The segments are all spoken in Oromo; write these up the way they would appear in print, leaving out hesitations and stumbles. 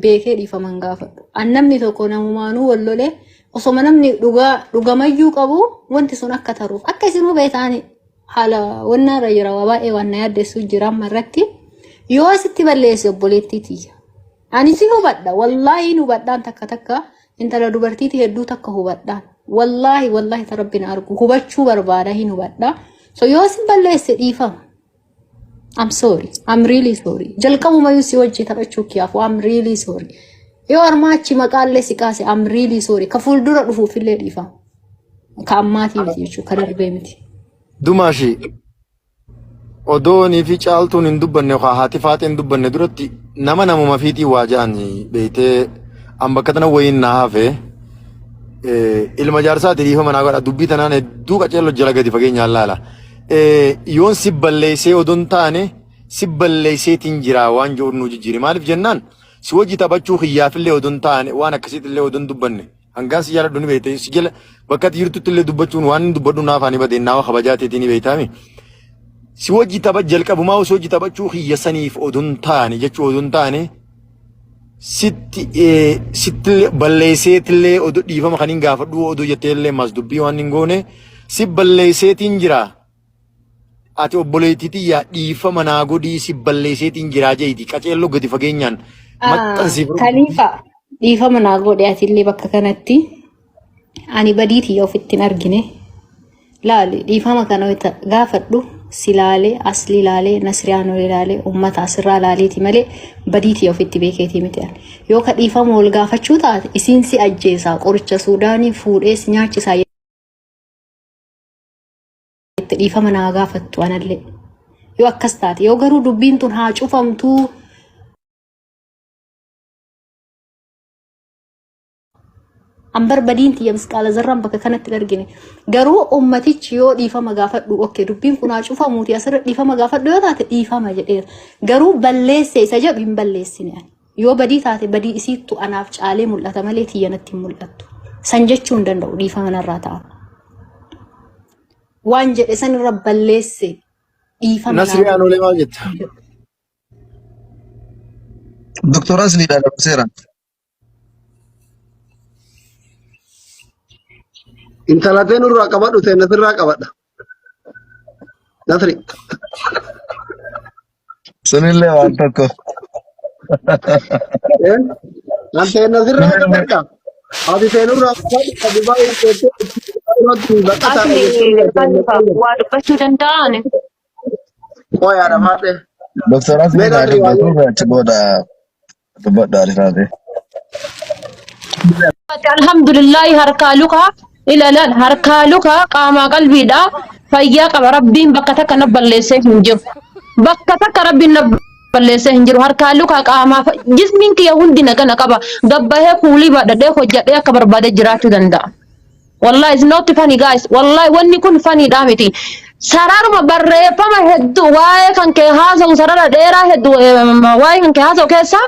beekee dhiifama hin gaafadhu. An namni tokko namumaanuu wal lolee osoma namni dhugaa dhugamayyuu qabu wanti sun akka taruuf akka isinuu beektaani haala wannaa irra jira waa baay'ee waan na yaaddessu jira amma irratti yoo sitti balleesse obboleettii tiyya. Ani si hubadha wallaahi hin hubadhaan takka takka intala dubartiiti hedduu takka hubadhaan wallaahi wallaahi ta rabbi na argu hubachuu barbaada hin hubadha. So yoo si balleesse dhiifama. I'm sorry. I'm really sorry. Jalqabumayyuu si wajji taphachuu kiyaafu I'm really sorry. Yoo armaa achi maqaallee si kaase I'm really sorry. Ka fuuldura dhufuufillee dhiifama. Ka ammaatii miti jechuudha. Ka darbee miti. Dumaashi odoonii fi caaltuun hin dubbanne yookaan haati faaxee hin dubbanne duratti nama namuma fiitii waa ja'an beeytee an bakka tana wayiin naa hafe ilma jaarsaati dhiifama naa godha dubbii tanaan hedduu qaceello jala gadi fageenyaan laala. Yoon si balleessee odoon taane si balleesseetiin jira waan jedhu nu jijjiiri maaliif jennaan si wajji taphachuu kiyyaafillee odoon taane waan akkasiitillee odoon dubbanne hangaan si jaaladhu ni beekte si jala bakka ati jirtutti illee dubbachuun waan inni dubbadhu naaf ani badeen naawa kabajaa teetii ni beektaami. Si wajji tapha jalqabumaa si wajji taphachuu kiyya saniif odoon taane jechuu odoon taane sitti sittillee balleesseetillee odoo dhiifama kan hin gaafadhu odoo jetteellee mas dubbii waan hin goone si balleesseetiin jira. Ati obboleettii tiyyaa dhiifama naa godhii si balleesseetiin jiraa jeeti qaceelloo gadi fageenyaan maxxansiif. Kaliifa dhiifama naa godhe atillee bakka kanatti ani badii tiyya ofitti hin argine. Laali dhiifama kana wayita gaafadhu si laalee asli laalee nasriyaanoo laalee uummata asirraa laaleeti malee badii tiyya ofitti beekeetii miti ani. Yoo ka dhiifama wal gaafachuu taate isiin si ajjeesaa qoricha Suudaanii fuudhee si nyaachisaa jette dhiifama naa gaafattu anallee. Yoo akkas taate yoo garuu dubbiin tun haa cufamtuu An barbadiin tiyya misqaala zarraan bakka kanatti hin argine. Garuu ummatichi yoo dhiifama gaafadhu okke dubbiin kun haa cufamuuti asirra dhiifama gaafadhu yoo taate dhiifama jedheera. Garuu balleesse isa jedhu hin balleessine ani. Yoo badii taate badii isiittu anaaf caalee mul'ata malee tiyya natti hin mul'attu. San jechuu hin danda'u dhiifama narraa ta'a. Waan jedhe san irra balleesse dhiifama naa Nasrii godhi. Aanolee maal jetta? Doktor Asliidha seera. Intala tee nurraa qabadhu tee nasirraa qabadha. Nasri. Sunillee waan tokko. Eh? An tee nasirraa qabadha. Ati tee nurraa qabadhu ka Dubaay teessee irratti baqataadha Asli jechuun Khalifa waa dubbachuu danda'an. Qoyaadha maadhee. Doktor Mee Asliin haa Nasri waa dubbatu achi booda dubbadhu arifaate. Alhamdulillahi harkaa lukaa ilalan harkaa lukaa qaamaa qalbiidha fayyaa qaba rabbiin bakka takka na balleessee hin jiru bakka takka rabbiin na balleessee hin jiru harkaa lukaa qaamaa jismiin kiyya hundi nagana qaba gabbahee kuulii baadhadhee hojjadhee akka barbaade jiraachuu danda'a. Wallahi it's not funny guys. Wallahi wanni kun funny dha miti. Sararuma barreeffama hedduu waa'ee kan kee haasa'u sarara dheeraa hedduu waa'ee kan kee haasa'u keessaa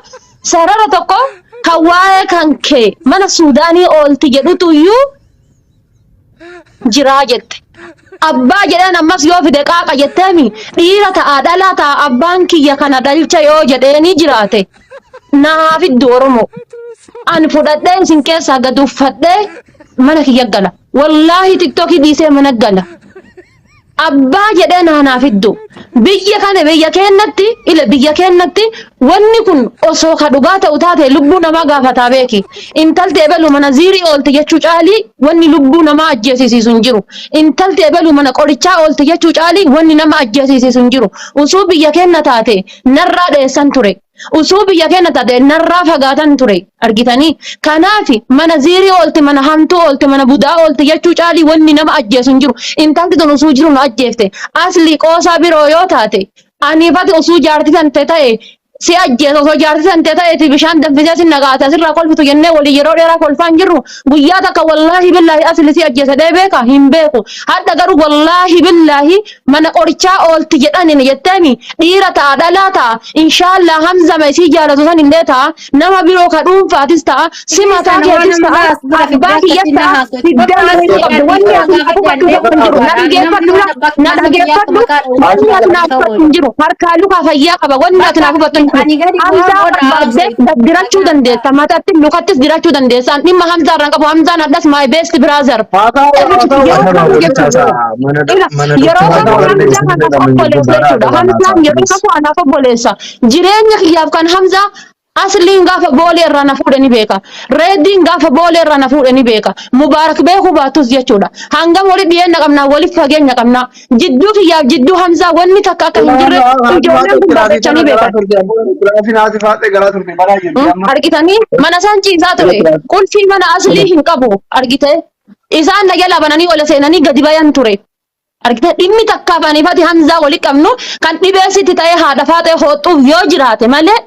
sarara tokko kan waa'ee kan kee mana Suudaanii oolti jedhutu iyyuu jiraa jette. Abbaa jedheen ammas yoo fide qaaqa jetteemi dhiira ta'a dhalaa ta'a abbaan kiyya kana dhalcha yoo jedheeni jiraate na haa fiddu Oromoo. Ani fudhadhee isin keessaa gad uffadhee mana kiyya gala. Wallaahi tiktookii dhiisee mana gala. Abbaa jedhee naa naa fiddu. Biyya kana biyya keennatti ila biyya keennatti wanni kun osoo ka dhugaa ta'u taate lubbuu namaa gaafataa beeki. Intalti ebelu mana ziirii oolte jechuu caalii wanni lubbuu namaa ajjeesisiisu hin jiru. Intalti ebelu mana qorichaa oolte jechuu caalii wanni nama ajjeesisiisu hin jiru. Usuu biyya keenna taate narraa dheessan ture. Usuu biyya keenya taate narraa fagaatan ture argitanii. Kanaaf mana ziirii oolte, mana hamtuu oolte, mana budaa oolte jechuu caalii wanni nama ajjeesu hin jiru. Intalti tun usuu jiru nu ajjeefte. Asli qoosaa biroo yoo taate aniifati usuu jaartii tante ta'e si ajjeesa osoo jaartii tante ta'eeti bishaan danfisee si naqaate asirraa kolfitu jennee walii yeroo dheeraa kolfaa hin jirru. Guyyaa takka wallaahi billaahi asli si ajjeesa dhee beeka hin beeku. Hadha garuu wallaahi billaahi mana qorichaa oolti jedhanin jetteemi dhiira ta'a dhalaa ta'a inshaallah hamzama isii jaalatu san illee ta'a nama biroo ka dhuunfaatis ta'a si mataa Sana waan keetis nama ta'a as bira fiddee abbaa kiyyas akkasiin na ta'a haasofti. fiddee Bakka na asii himuu qabdu wanni ati naaf hubattu gaafadhu tokko hin jiru na namni dhageeffadhu waan abbaa na mana biyyaatti dhageeffadhu maqaa wanni dha'u ati naaf ta'uu hubattu hin jiru harkaa lukaa fayyaa qaba wanni ati Bakka naaf hubattu hin Ani gadi bu'aa Hamzaa booda barbaadde haasa'e. gad dirachuu dandeessa. Mataatti lukattis dirachuu dandeessa. An dhimma Hamzaa irraan qabu. Hamzaan hadhas my best brother. Haasaa Sirriitti haasaa yeroo Mana kamuu walitti jechuudha. haasaa mana Ila mana yeroo doktoraa kamuu dabalatee Hamzaa isin kanaaf jedhamu obboleessa gubbaadhaa jechuudha. dhaban Hamzaan haasaa yeroo please. kamuu anaaf obboleessa. Jireenya kiyyaaf kan Hamzaa Asliin gaafa boolee irraa na fuudhe ni beeka. Reediin gaafa boolee irraa na fuudhe ni beeka. Mubaarak beekuu baattus jechuudha. Hangam wali dhiyeenya qabnaa, waliif fageenya qabnaa. Jidduu kiyyaaf jidduu Hamzaa wanni takka akka hin jirre ijoolleen kun baafachaa ni beekan. Argitanii mana isaan ciisaa ture. Qulfii mana aslii hin qabu argite. Isaan na jala bananii ola seenanii gadi bayan ture. Argite dhimmi takkaaf aniifati Hamzaa wali qabnu kan dhibee sitti ta'ee haadha faaxee hooxxuuf yoo jiraate malee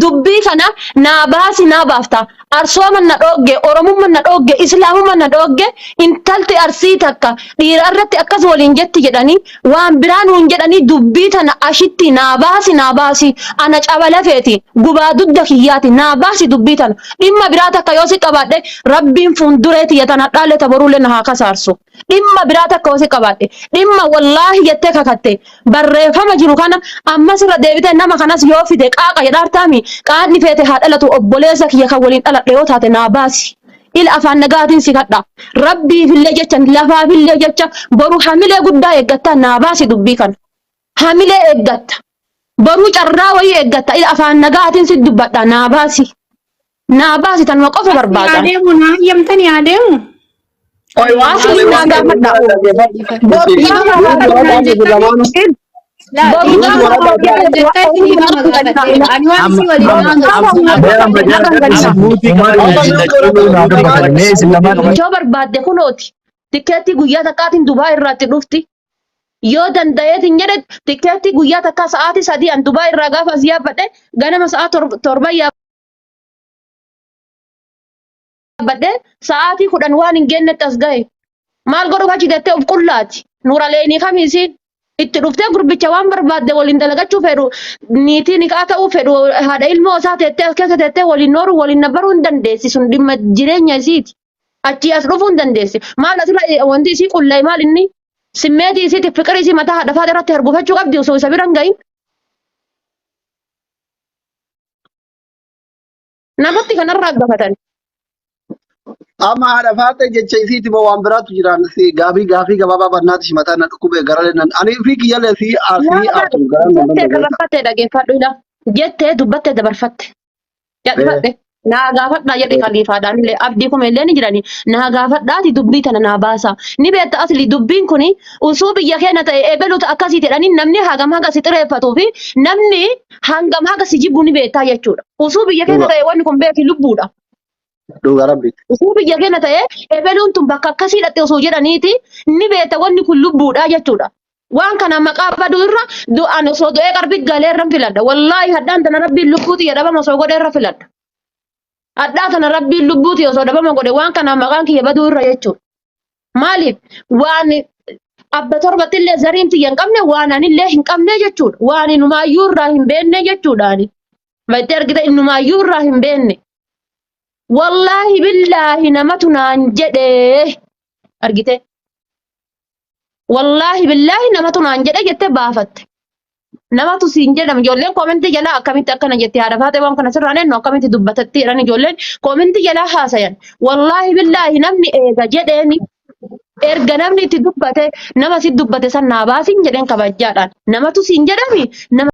dubbii kana naa baasi naa baafta. Arsooman na dhoogge, Oromumman na dhoogge, Islaamumman na dhoogge, intalti Arsii takka dhiira irratti akkas waliin jetti jedhanii waan biraa nuun jedhanii dubbii tana ashitti naa baasi naa baasi ana caba lafeeti gubaa dugda kiyyaati naa baasi dubbii tana dhimma biraa takka yoo si qabaadhe rabbiin fuunduree tiyya tana dhaalle ta boruullee na haa kasaarsu. Dhimma biraa takka yoo si qabaadhe dhimma wallaahi jettee kakatte barreeffama jiru kana ammas irra deebitee nama kanas yoo fide qaaqa jedhaartaami qaanni feete haa dhalatu obboleessa kiyya kan waliin dhaladhe yoo taate naa baasi. Ila afaan nagaatiin si kadha. Rabbiifillee jecha lafaafillee jecha boru hamilee guddaa eeggattaa naa baasi dubbii kana. Hamilee eeggatta. Boruu carraa wayii eeggatta ila afaan nagaatiin si dubbadha naa baasi. Naa baasi tanuma qofa Asli barbaada. haa deemu naa hayyamtanii haa deemu. Asli naa gaafadha. Boru Dhiifama gaafa gaafadhu naan jettanii. Laa boru dhiifama gaafa gaafadhu naan jettanii dhiifama gaafadheera. Ani waan isii waliin gaafa haasa'u Mee amma nagan galcha. Mutii Umaan qabadhu. isin lachuu naa dubbatani mee isin lamaan Yoo barbaadde kunooti tikkeettii guyyaa takkaatiin Dubaay irraatti dhufti. Yoo danda'eetiin jedhe tikkeettii guyyaa takkaa sa'aatii 3 an Dubaay irraa gaafa as yaabbadhe ganama sa'a 7 yaabbadhe sa'aatii 10 waan hin geennetti as gahe. Maal godhuuf achi deettee of qullaati. Nuuraleenii kamii isiin itti dhuftee gurbicha waan barbaadde waliin dalagachuu fedhu niitii niqaa ta'uu fedhu haadha ilmoo isaa teettee as keessa teettee waliin nooruu waliin nabbaruu hin dandeessi sun dhimma jireenya isiiti. Achii as dhufuu hin dandeessi. Maal asirra wanti isii qullaa'e maal inni simmeetii isiitiif fiqirii isii mataa haadha faata irratti hargufachuu qabdi osoo isa bira hin gahin. Namatti kanarraa gafatan. Amma haadha faatee jecha isiiti moo waan biraatu jira si gaafii gaafii gabaabaa bannaati si mataa na dhukkube gara nan ani fi kiyyalee si asii artu gara nan Jettee danda'u. dabarfatte dhageeffadhu ila. Jettee dubbattee dabarfatte. Jedhifadhe. Naa gaafadhaa jedhe kaliifaadhaan illee abdii kuma illee ni jirani. Naa gaafadhaati dubbii tana naa baasa. Ni beekta asli dubbiin kuni usuu biyya keenya ta'e ebeluuta akkasii jedhanii namni hagam haga si xireeffatuu fi namni hangam haga si jibbu ni beektaa jechuudha. Usuu biyya keenya Dhuga ta'e wanni kun beeki lubbuudha. dhuga rabbi. Usuu biyya keenya ta'e ebeluun tun bakka akkasii dhatte osoo jedhaniiti ni beekta wanni kun lubbuudha jechuudha. Waan kana maqaa baduu irra du'aan osoo du'ee qarbi galee irra filadha. Wallaahi hadhaan tana rabbiin lubbuu tiyya dhabama osoo godhe irra filadha. Hadhaa tana rabbiin lubbuu tiyya osoo dhabama godhe waan kana maqaan kiyya baduu irra jechuudha. Maaliif waan abba torbatti illee zariin tiyya hin qabne waan anillee hin qabne jechuudha. Waan inumaayyuu irraa hin beekne jechuudha ani. Battee argite inumaayyuu irraa hin beekne. Wallaahi billaahi namatu naan jedhee argite. Wallaahi billaahi namatu naan jedhe jettee baafatte. Namatu siin jedhama ijoolleen koomentii jalaa akkamitti akkana jette haadha faatee waan kana sirraan eenyu akkamitti dubbatatti jedhan ijoolleen koomentii jalaa haasayan. Wallaahi billaahi namni eega jedheeni erga namni itti dubbate nama si dubbate san naa baasin jedheen kabajjaadhaan. Namatu siin jedhami nama